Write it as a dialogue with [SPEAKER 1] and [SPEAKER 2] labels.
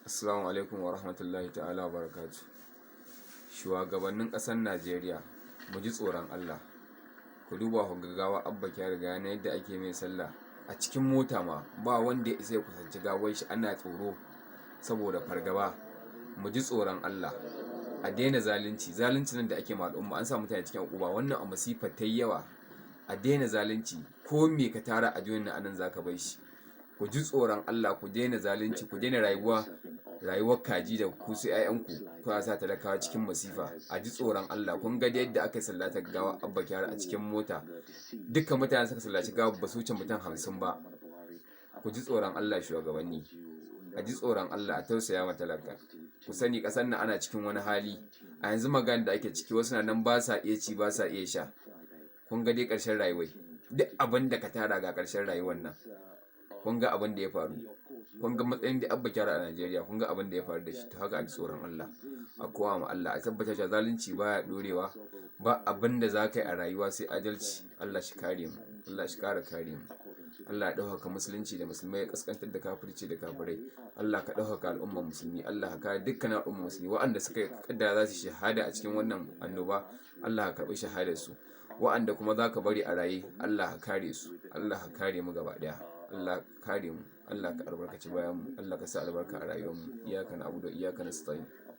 [SPEAKER 1] Assalamu alaikum wa rahmatullahi ta'ala wa barakatuh. Shuwagabannin ƙasar Najeriya, mu ji tsoron Allah. Ku duba ku ga gawa Abba Kyari, ga yadda ake mai sallah a cikin mota, ma ba wanda ya isa ya kusanci gawar shi, ana tsoro saboda fargaba. Mu ji tsoron Allah. A daina zalunci, zalunci nan da ake ma al'umma, an sa mutane cikin uquba, wannan a masifar ta yi yawa. A daina zalunci, ko me ka tara a duniyar nan, anan zaka bar shi. Ku ji tsoron Allah, ku daina zalunci, ku daina rayuwa rayuwar kaji da ku sai 'ya'yanku, kuna sa talakawa cikin masifa. A ji tsoron Allah. Kun ga yadda aka sallata gawa Abba Kyari a cikin mota, dukkan mutane suka sallaci gawa ba su wuce mutum 50 ba. Ku ji tsoron Allah, shugabanni. A ji tsoron Allah, a tausaya ma talaka. Ku sani ƙasar nan ana cikin wani hali a yanzu. Magana da ake ciki, wasu na nan ba sa iya ci, ba sa iya sha. Kun ga dai ƙarshen rayuwai, duk abin da ka tara, ga ƙarshen rayuwar nan. Kun ga abin da ya faru, kun ga matsayin da Abba Kyari a Najeriya, kun ga abin da ya faru da shi. To haka, a ji tsoron Allah, a koma ma Allah, a tabbatar cewa zalunci baya dorewa. Ba abin da za ka yi a rayuwa sai adalci. Allah shi kare mu, Allah shi kara kare mu. Allah ya ɗaukaka musulunci da musulmai, ya kaskantar da kafirci da kafirai. Allah ka ɗaukaka al'ummar musulmi, Allah ka kare dukkan al'ummar musulmi. Waɗanda suka kaddara za su shahada a cikin wannan annoba, Allah ka karɓi shahadar su. Waɗanda kuma za ka bari a raye, Allah ka kare su. Allah ka kare mu gaba ɗaya. Allah ka kare mu, Allah ka albarkaci bayan mu, Allah ka sa albarka a rayuwar mu. Iyyaka na'budu wa iyyaka nasta'in.